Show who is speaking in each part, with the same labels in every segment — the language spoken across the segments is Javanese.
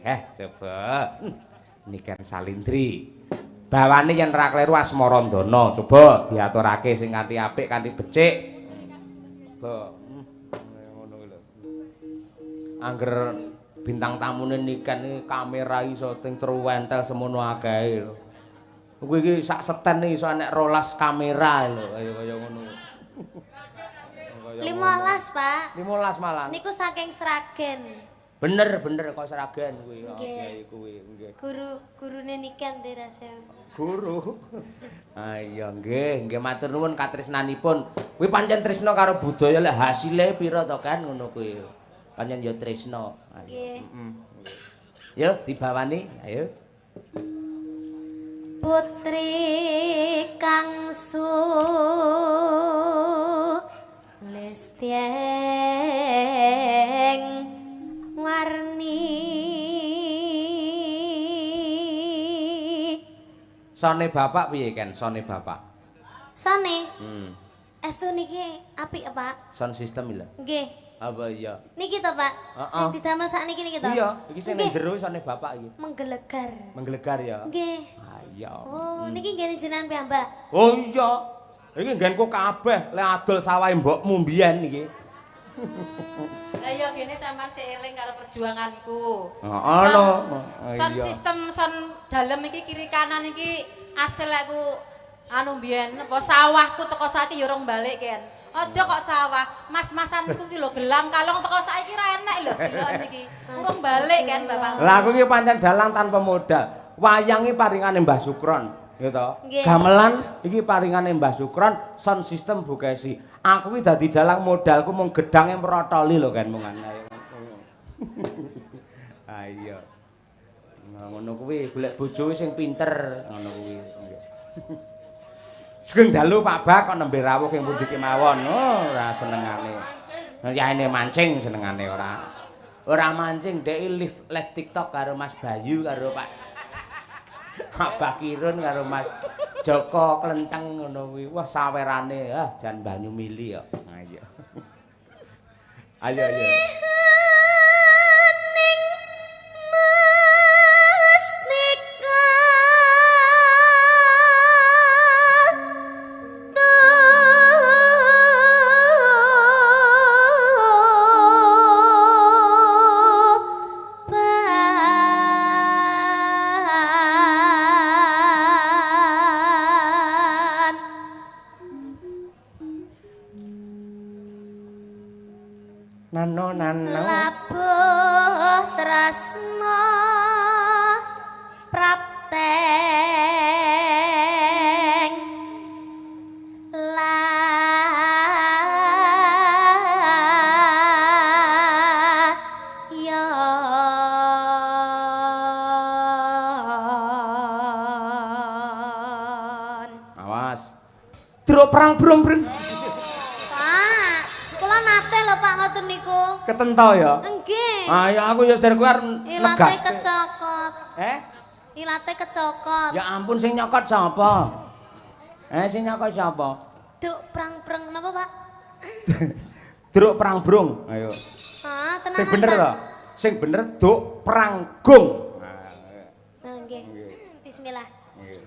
Speaker 1: Coba. Niken Salindri. Bawane yen ra kleru Asmarandana. Coba diaturake sing kanthi apik, kanthi becik. Coba. Ngono kuwi lho. Angger bintang tamune Niken iki kamera iso ting truwentel semono akehe lho. Kuwi iki sak seten iso enek 12 kamera lho, kaya ngono.
Speaker 2: 15, Pak.
Speaker 1: 15 malah.
Speaker 2: Niku saking Sragen.
Speaker 1: Bener, bener kok Sragen kuwi. Nggih, kuwi nggih.
Speaker 2: Guru gurune Niken terase.
Speaker 1: Guru. Ah iya nggih, nggih matur nuwun katresnanipun. Kuwi pancen tresna karo budaya lek hasile pira to kan ngono kuwi. Pancen ya tresna.
Speaker 2: Nggih.
Speaker 1: Heeh. Yo dibawani, ayo.
Speaker 2: Putri kang sulistyeng warni.
Speaker 1: Sone bapak piye Ken? Sone bapak.
Speaker 2: Sone? Estu niki apik Pak.
Speaker 1: Sound system lho.
Speaker 2: Nggih.
Speaker 1: Apa iya?
Speaker 2: Niki to, Pak. Sing didamel sakniki niki to.
Speaker 1: Iya, iki sing ning jero sone bapak iki.
Speaker 2: Menggelegar.
Speaker 1: Menggelegar ya.
Speaker 2: Nggih.
Speaker 1: Ah iya.
Speaker 2: Oh, niki nggene jenengan piyambak.
Speaker 1: Oh iya. Iki nggenku kabeh lek adol sawahe mbokmu mbiyen iki.
Speaker 3: Lah iya gene sampean sik eling karo perjuanganku.
Speaker 1: Heeh lho.
Speaker 3: Sound system sound dalem iki kiri kanan iki asil aku anu mbiyen apa sawahku teko saiki ya urung balik Ken. Aja kok sawah, mas-masanku ki lho gelang kalong teko saiki ra enek lho deloken iki. Urung balik kan Bapak.
Speaker 1: Lah aku iki pancen dalang tanpa modal. Wayang iki paringane Mbah Sukron, ya to. Gamelan iki paringane Mbah Sukron, sound system Bu Kesi. Aku iki dadi dalang modalku mung gedange mrotoli lho kan mung ayo. Ayo. Ngono kuwi golek bojo sing pinter ngono kuwi. Sugeng dalu Pak Bak kok nembe rawuh ing pundi kemawon. Oh, ora senengane. Yaene mancing senengane ora. Ora mancing dhek live live TikTok karo Mas Bayu karo Pak Abah Kirun karo Mas Joko Klenteng ngono kuwi. Wah sawerane ah jan banyu mili kok. Ayo. Ayo ayo. Nano nano
Speaker 2: labuh tresna prapteng layon.
Speaker 1: Awas truk perang brung brung.
Speaker 2: Pak,
Speaker 1: Ketento ya?
Speaker 2: Nggih.
Speaker 1: Ayo aku ya sir kuwi arep
Speaker 2: ilate kecokot.
Speaker 1: Eh?
Speaker 2: Ilate kecokot.
Speaker 1: Ya ampun sing nyokot sapa? Sing nyokot sapa?
Speaker 2: Duk prang-prang napa, Pak?
Speaker 1: Druk prang brung. Ayo.
Speaker 2: Ah, tenanan.
Speaker 1: Sing bener to? Sing bener duk prang gung.
Speaker 2: Nah, nggih. Bismillah.
Speaker 1: Nggih.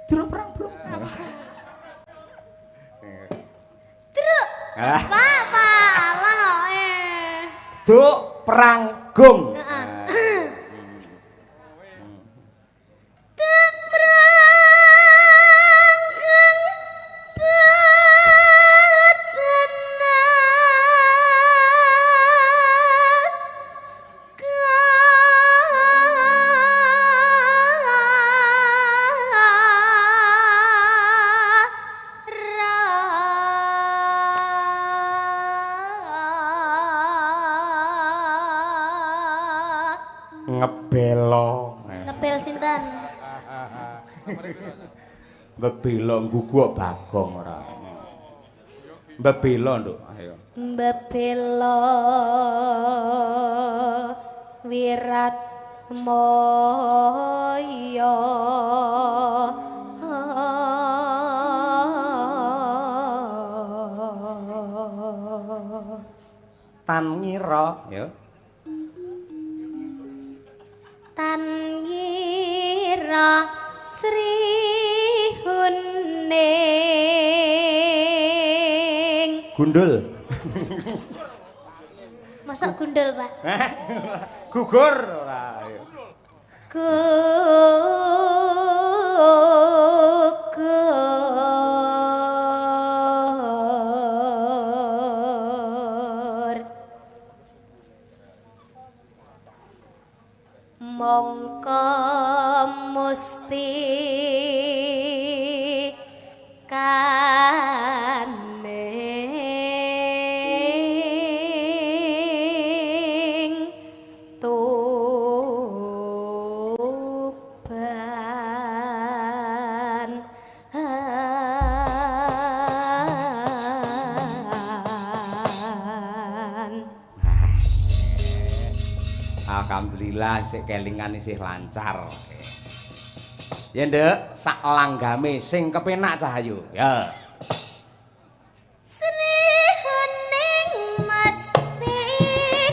Speaker 1: Druk prang brung.
Speaker 2: Druk. Pak, Pak, Allah eh.
Speaker 1: Duk prang gung.
Speaker 2: Duk prang gung bajana
Speaker 1: Ngebelo.
Speaker 2: Ngebel sinten?
Speaker 1: Mbebelo nggugu Bagong ora. Mbebelo, Nduk. Ayo.
Speaker 2: Mbebelo wirat moyo.
Speaker 1: Tan ngira, ya.
Speaker 2: Putra Sri Huning.
Speaker 1: Gundul.
Speaker 2: Masa gundul, Pak?
Speaker 1: Gugur ora.
Speaker 2: Gugur. Mongko musti kaning Tuban.
Speaker 1: Alhamdulillah sik kelingan isih lancar. Ya nduk, sak langgame sing kepenak Cahayu. Ya.
Speaker 2: Sri Huning mesti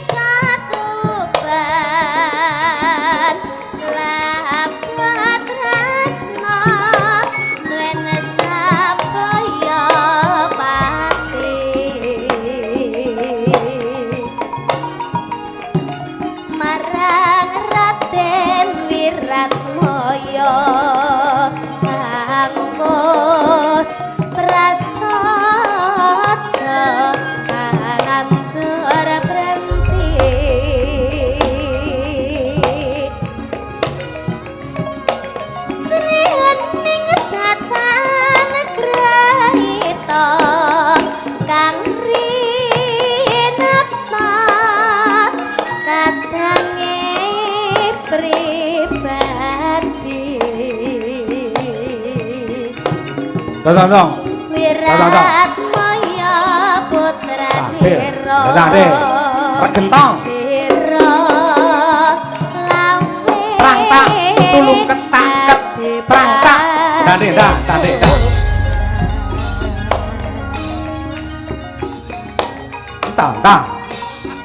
Speaker 2: katuban lapat tresna duwen sabaya pati marang Raden Wiratmaya kang wis prasaja kanantur brenti. Sri Huning datan grahita kang rinata kadange pribadi.
Speaker 1: Tong.
Speaker 2: Wiratmaya putra Dira.
Speaker 1: Regentong.
Speaker 2: Sira lawe.
Speaker 1: Prang tak tulung ketak ket. Prang tak. Tande dah, tande dah. Tang tang.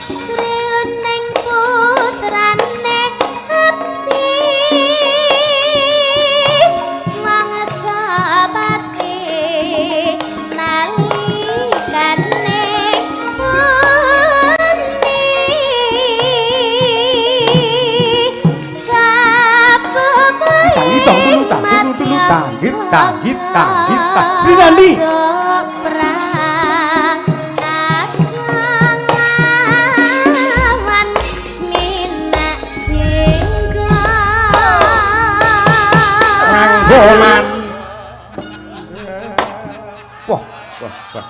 Speaker 2: Sri Huning putrane abdi mangsa pati nalikane puni
Speaker 1: Tang tulu tang tulu tulu tang hit tang hit tang hit tang. Rinaldi.
Speaker 2: Perang kakang lawan minak jingga.
Speaker 1: Ranggoman. Wah, wah, wah.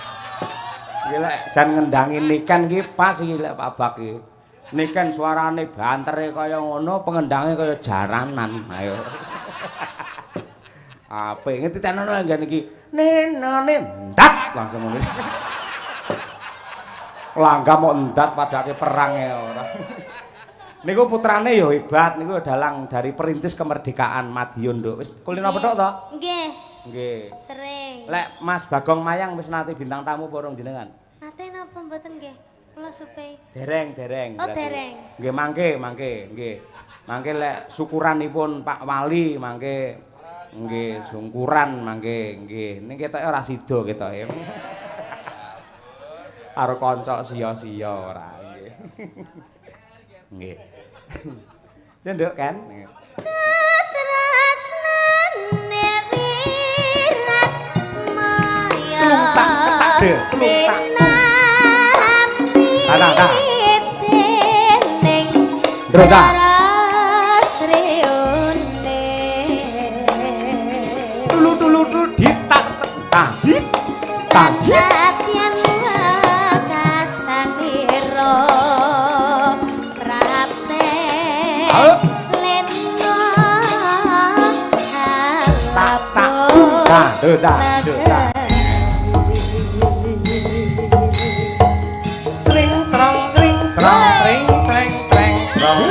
Speaker 1: Iki lek jan ngendangi Niken iki pas iki lek Pak Bak iki. Niken suarane bantere kaya ngono, pengendange kaya jaranan. Ayo. Apik ngerti tenono nggen iki. Nenone ndat langsung ngono. Langgam kok ndat padake perang ya ora. Niku putrane ya hebat, niku dalang dari perintis kemerdekaan Madiun, Nduk. Wis kulino petuk to?
Speaker 2: Nggih.
Speaker 1: Nggih.
Speaker 2: Sering.
Speaker 1: Lek Mas Bagong Mayang wis nate bintang tamu apa urung jenengan?
Speaker 2: Nate napa mboten nggih? Kula supe.
Speaker 1: Dereng, dereng.
Speaker 2: Oh, dereng.
Speaker 1: Nggih, mangke, mangke, nggih. Mangke lek syukuranipun Pak Wali mangke nggih sungkuran mangke nggih. Ning ketoke ora sida ketoke. Karo kanca sia-sia ora nggih. Nggih. Ya nduk kan.
Speaker 2: Katresnane Wiratmaya.
Speaker 1: Telung tak ketak de, telung tak. Tah tah. Ndro ta. Tulu tulu tulu ditak tahit tahit.
Speaker 2: Sanadyan wekasanira prapte lena
Speaker 1: Tak tak ta do ta do ta. Tring trong tring trong tring treng treng trong.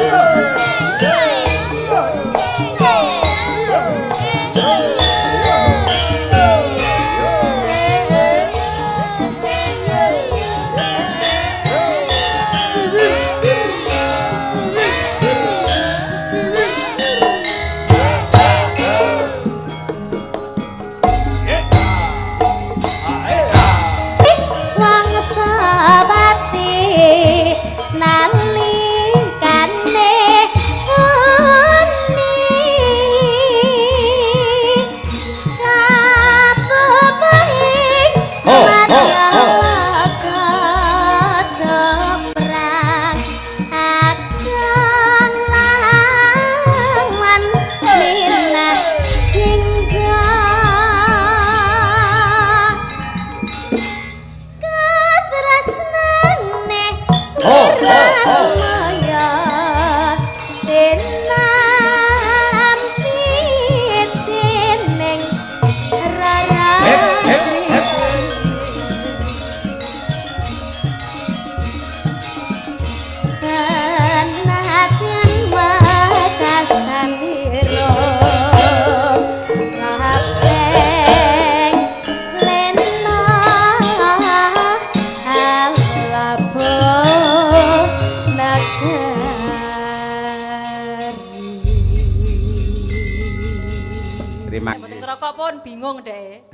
Speaker 3: Rokok pun bingung deh.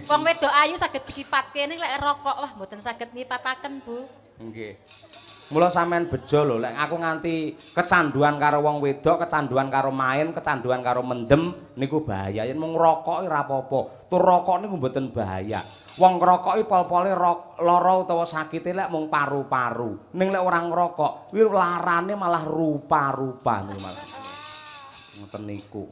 Speaker 3: Wong wedok ayu saged dikipatke ning lek rokok wah mboten saged ngipataken, Bu.
Speaker 1: Nggih. Mula sampean bejo lho, lek aku nganti kecanduan karo wong wedok, kecanduan karo main, kecanduan karo mendem niku bahaya. Yen mung ngrokok ora apa-apa. Tur rokok niku mboten bahaya. Wong ngrokoki pol-pole lara utawa sakite lek mung paru-paru. Ning lek ora ngrokok, kuwi larane malah rupa-rupa niku malah. Ngoten niku.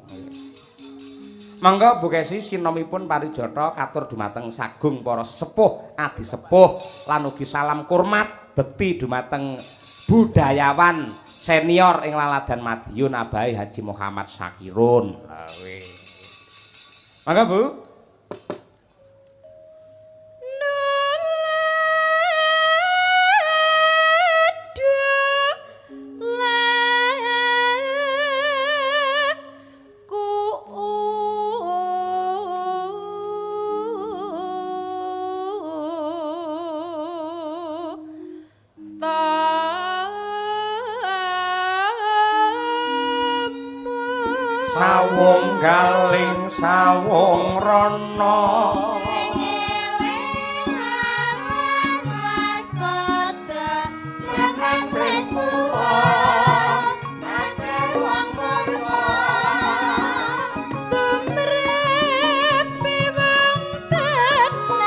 Speaker 1: Monggo Bu Kesi sinomipun parijata katur dumateng sagung para sepuh adi sepuh lan ugi salam kurmat bekti dumateng budayawan senior ing Laladan Madiun Abai Haji Muhammad Syakirun. Monggo Bu. Sawung galing sawung rono
Speaker 2: sing eling aran waspada jaman wis tuwa akeh wong murka
Speaker 3: tumrepe wong tenan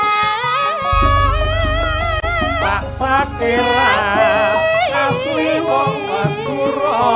Speaker 4: tak sakira asli wong Madura.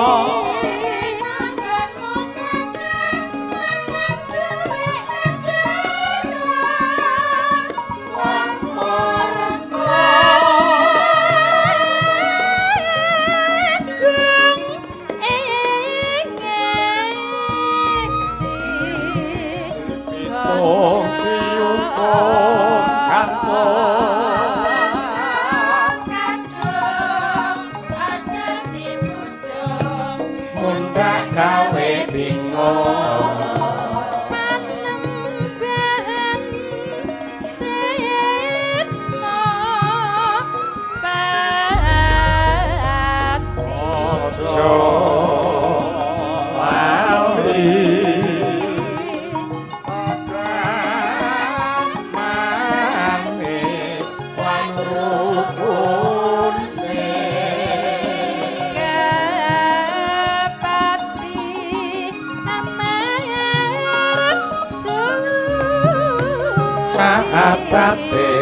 Speaker 1: Sahatate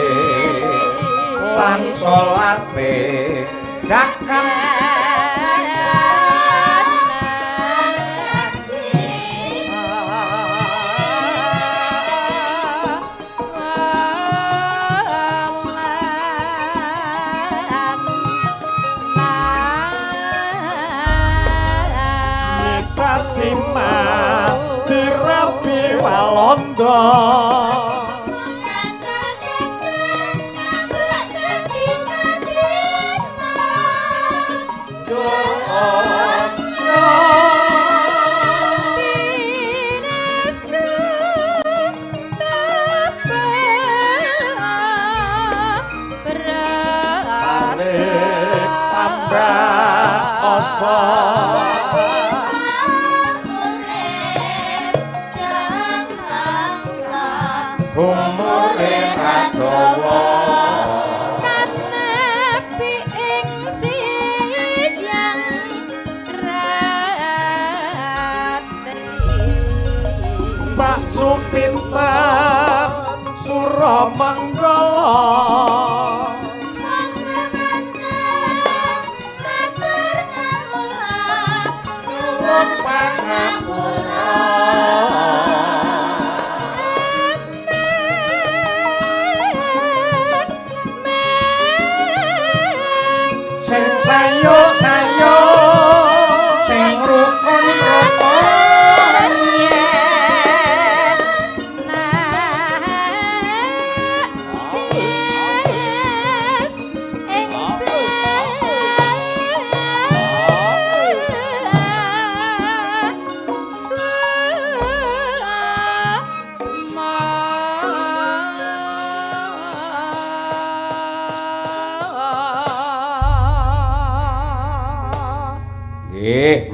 Speaker 1: lan salate zakat
Speaker 4: Sima dirabi Walanda. Supinten Suramanggala nuwun pangapura.
Speaker 1: Sing sayo-sayo sing rukun-rukun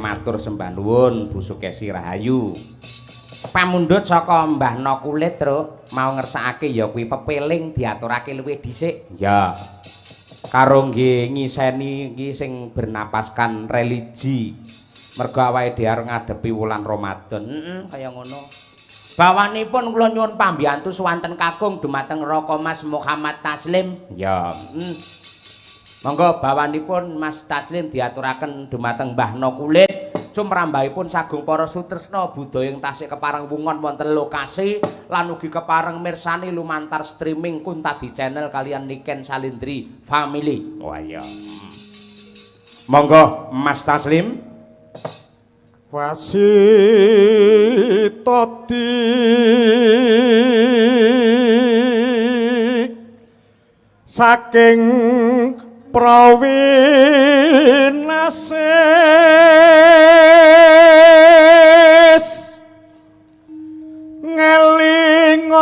Speaker 1: matur sembah nuwun Bu Sukesi Rahayu. Pamundhut saka Mbah No Kulit, Truk, mau ngersakake ya kuwi pepeling diaturake luwih dhisik. Ya. Karo nggih ngiseni iki sing bernapaskan religi. Mergo awake dhewe arep ngadepi wulan Ramadan. Heeh, kaya ngono. Bawanipun kula nyuwun pambiyantu suwanten kakung dumateng Raka Mas Muhammad Taslim. Ya. Monggo bawanipun Mas Taslim diaturaken dumateng Mbah No Kulit. Sumrambahipun sagung para sutresna budaya ing tasih kepareng wungon wonten lokasi lan ugi kepareng mirsani lumantar streaming Kuntadi Channel kalian Niken Salindri Family. Wah iya. Monggo Mas Taslim.
Speaker 4: Wasitati saking prawinasis ngelingono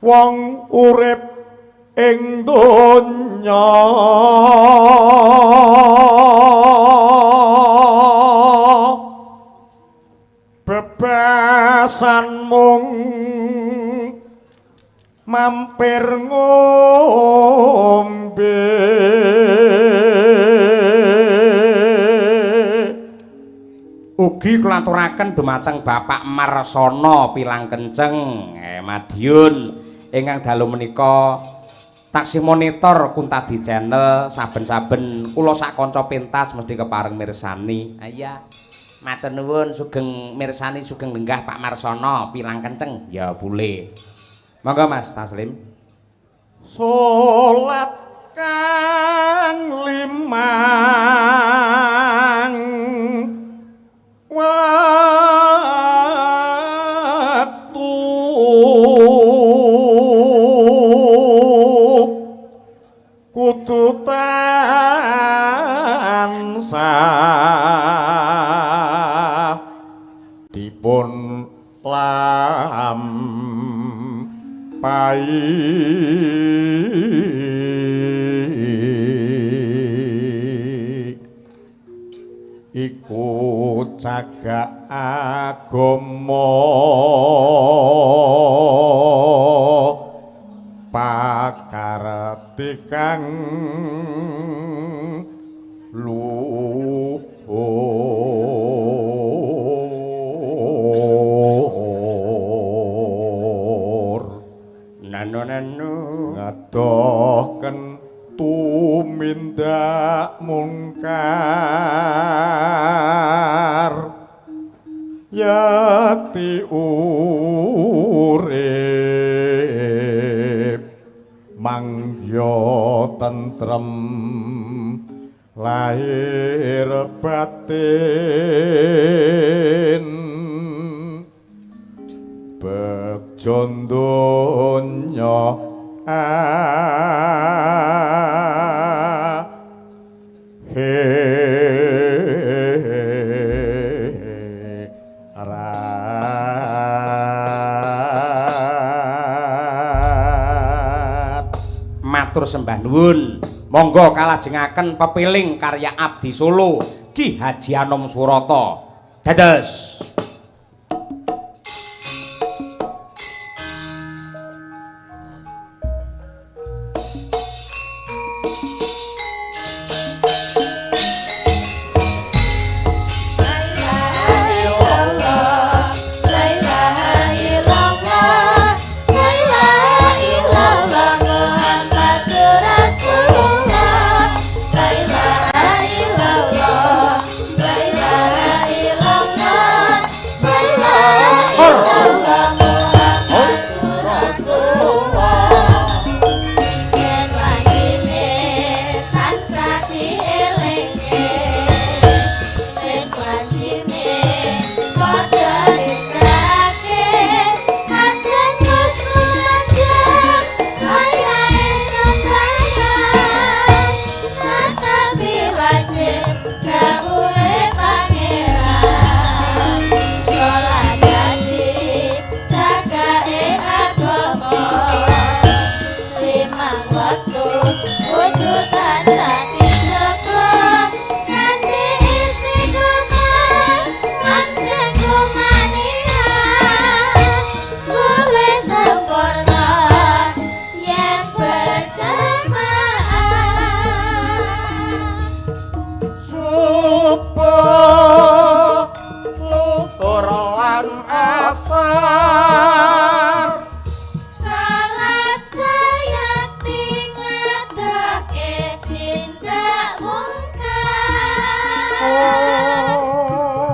Speaker 4: wong urip ing donya bebasan mung mampir ngombe.
Speaker 1: Ugi kula aturaken dumateng Bapak Marsono Pilang Kenceng Madiun ingkang dalu menika taksih monitor Kuntadi Channel saben-saben kula sak kanca pentas mesti kepareng mirsani. Iya. Matur nuwun sugeng mirsani sugeng lenggah Pak Marsono Pilang Kenceng. Ya boleh. Monggo Mas Taslim.
Speaker 4: Salat kang limang waktu kudu tansah dipun lampahi. Iku cagak agama pakarti kang luhur.
Speaker 1: Nano nano
Speaker 4: ngadohken tumindak mungkar yati urip mangya tentrem lahir batin begja donya akhirat.
Speaker 1: Matur sembah nuwun. Monggo kalajengaken pepiling karya Abdi Solo Ki Haji Anom Surata. Dados.
Speaker 2: La ilaha illallah, la ilaha illallah.
Speaker 4: asar.
Speaker 2: Salat sayakti ngadake tindak mungkar.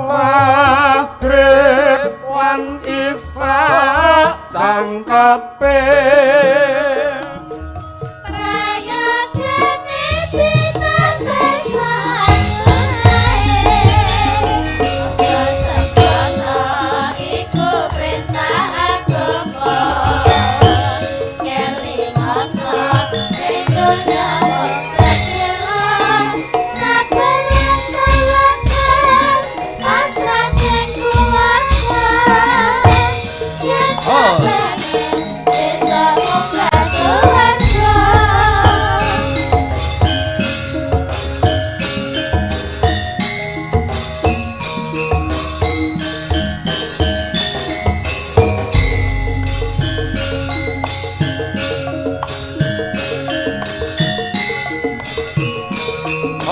Speaker 4: Maghrib lan isya jangkepe.
Speaker 2: Prayogane ditates ae. Aja sembrono iku perintah agama. Kelingono ing donya wong sedelo. Sabar lan tawakal pasrah sing kuwasa. Yen kepengen besok munggah suwarga.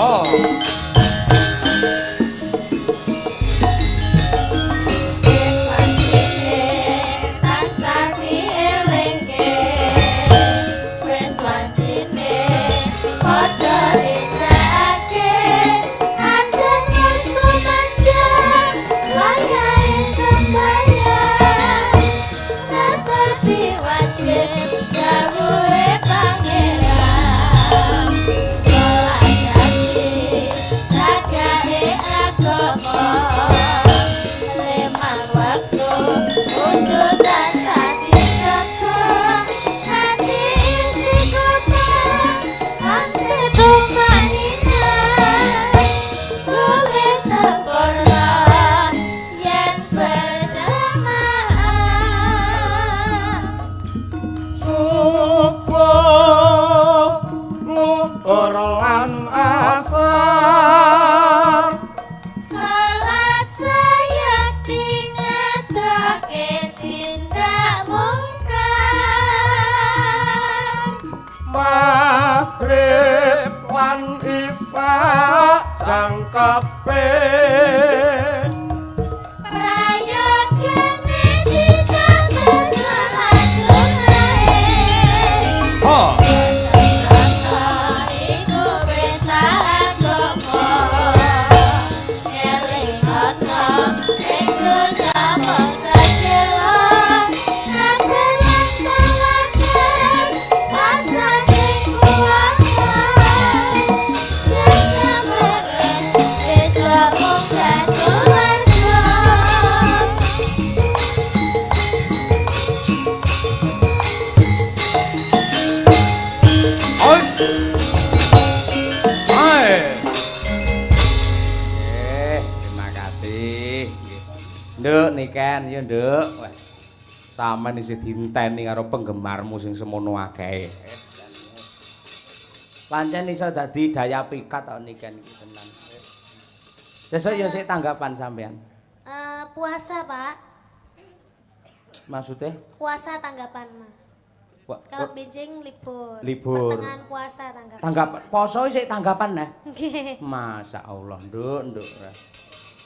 Speaker 1: Oh.
Speaker 2: Wis wancine tansah dielingke. Wis wancine padha nindakake. Adan wis tumandang wayahe sembayang. Ngerti wajib dawuhe pangeran. Salat dadi jagake agama. Limang waktu kudu tansah dijaga. Hati istiqomah tansah tumaninah. Luwih sempurna yen berjamaah.
Speaker 4: Subuh luhur lan asar.
Speaker 2: Salat sayakti ngadake tindak mungkar.
Speaker 4: Maghrib lan isya jangkepe.
Speaker 2: Prayogane ditates salat sunnahe.
Speaker 1: Oh.
Speaker 2: Sembrono iku perintah agama. Elingono ing donya wong sedelo. Sabar lan tawakal pasrah sing kuwasa. Yen kepengen besok munggah suwarga.
Speaker 1: Oi. Hai. Terima kasih. Nduk Niken, ya Nduk. Wah. Sampeyan isih dienteni karo penggemarmu sing semono akeh. Pancen iso dadi daya pikat kok Niken iki tenan. Sesuk ya sik tanggapan sampean.
Speaker 2: Puasa, Pak.
Speaker 1: Maksudnya?
Speaker 2: Puasa tanggapan, Mas. Kalau benjing libur.
Speaker 1: Libur.
Speaker 2: Pertengahan puasa tanggapan.
Speaker 1: Tanggapan poso sik tanggapan nah.
Speaker 2: Nggih.
Speaker 1: Masya Allah, Nduk, Nduk.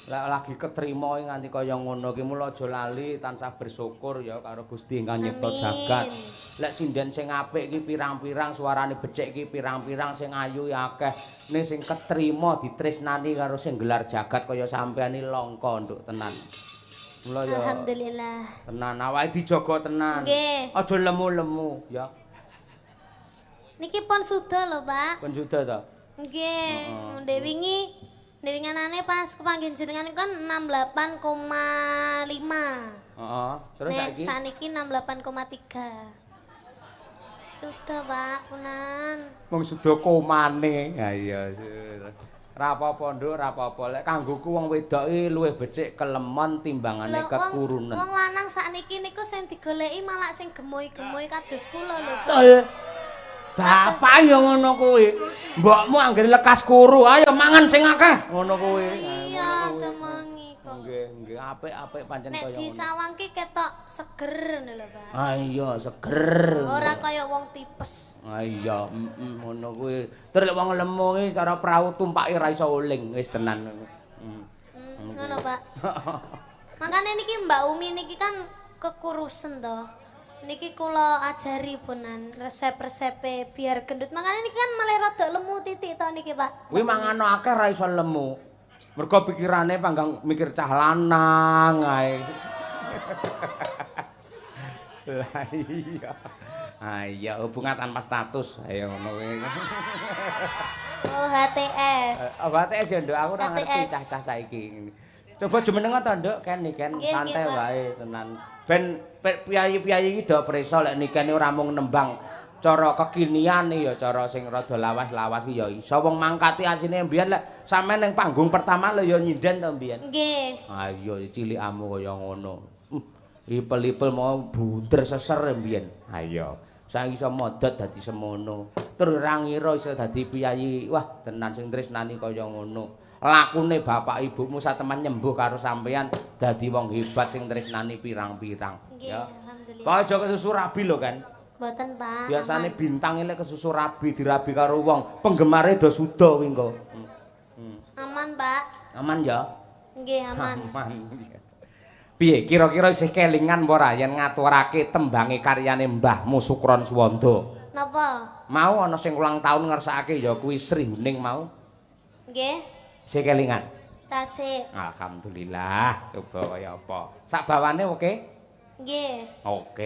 Speaker 1: Lek lagi ketrima nganti kaya ngono ki mula aja lali tansah bersyukur ya karo Gusti ingkang nyipta jagat. Lek sinden sing apik ki pirang-pirang suarane becik ki pirang-pirang sing ayu ya akeh. Ning sing ketrima ditresnani karo sing gelar jagat kaya sampean iki langka, Nduk, tenan. Mula ya
Speaker 2: Alhamdulillah.
Speaker 1: Tenan awake dijaga tenan.
Speaker 2: Nggih.
Speaker 1: Aja lemu-lemu ya.
Speaker 2: Niki pun suda lho, Pak.
Speaker 1: Pun suda ta?
Speaker 2: Nggih, ndek wingi ndek winganane pas kepanggih jenengan iku kan 68,5.
Speaker 1: Heeh, terus
Speaker 2: Nek
Speaker 1: saiki
Speaker 2: saniki 68,3. Sudah, Pak, punan.
Speaker 1: Wong suda komane. Ha iya. Ra apa-apa, Nduk, ra apa-apa. Lek kanggoku wong wedok iki luwih becik kelemon timbangane
Speaker 2: Lho, wong
Speaker 1: kekurunen.
Speaker 2: wong lanang sakniki niku sing digoleki malah sing gemoy-gemoy kados kula lho, Pak.
Speaker 1: Bapak ya ngono kuwi. Mbokmu anggere lekas kuru, ayo mangan sing akeh. Ngono kuwi.
Speaker 2: Iya, temengi kok.
Speaker 1: Nggih, nggih, apik-apik pancen
Speaker 2: Nek
Speaker 1: kaya ngono.
Speaker 2: disawang ki ketok seger ngono lho, Pak.
Speaker 1: Ah iya, seger.
Speaker 2: Ora kaya wong tipes.
Speaker 1: Ah iya, ngono kuwi. Terus lek wong lemu ki cara prau tumpake ra iso uling, wis tenan.
Speaker 2: Ngono, Pak. Makane niki Mbak Umi niki kan kekurusen to. Niki kula ajari punan resep-resepe biar gendut. Makane niki kan malah rada lemu titik to niki, Pak.
Speaker 1: Kuwi mangano akeh ra iso lemu. Mergo pikirane panggang mikir cah lanang ae. Lah iya. Ah iya, hubungan tanpa status. Ayo ngono kuwi.
Speaker 2: Oh, HTS.
Speaker 1: Oh, HTS ya, Nduk. Aku ora ngerti cah-cah saiki. Coba jumeneng to, Nduk, ken niken santai wae tenan. Ben piyayi-piyayi iki do preso lek nikene ora mung nembang cara kekinian ya cara sing rada lawas-lawas ki ya iso. Wong mangkati asine mbiyen lek sampean ning panggung pertama lho ya nyinden to mbiyen.
Speaker 2: Nggih.
Speaker 1: Ah iya cilikamu kaya ngono. Ipel-ipel mau bunder seser mbiyen. Ha iya. Saiki iso modot dadi semono. Terus ora ngira iso dadi piyayi. Wah, tenan sing tresnani kaya ngono. Lakune bapak ibumu sateman nyembuh karo sampeyan dadi wong hebat sing tresnani pirang-pirang.
Speaker 2: Nggih, alhamdulillah.
Speaker 1: Kok aja kesusu rabi lho kan.
Speaker 2: Mboten, Pak.
Speaker 1: Biasane bintang lek kesusu rabi dirabi karo wong, penggemare do suda kuwi engko.
Speaker 2: Aman, Pak.
Speaker 1: Aman ya?
Speaker 2: Nggih, aman.
Speaker 1: Aman. Piye kira-kira isih kelingan apa ora yen ngaturake tembange karyane Mbahmu Sukron Suwanda?
Speaker 2: Napa?
Speaker 1: Mau ana sing ulang tahun ngersakake ya kuwi Sri Huning mau.
Speaker 2: Nggih.
Speaker 1: Isih kelingan?
Speaker 2: Tasik.
Speaker 1: Alhamdulillah, coba kaya apa. Sak bawane oke?
Speaker 2: Nggih.
Speaker 1: Oke.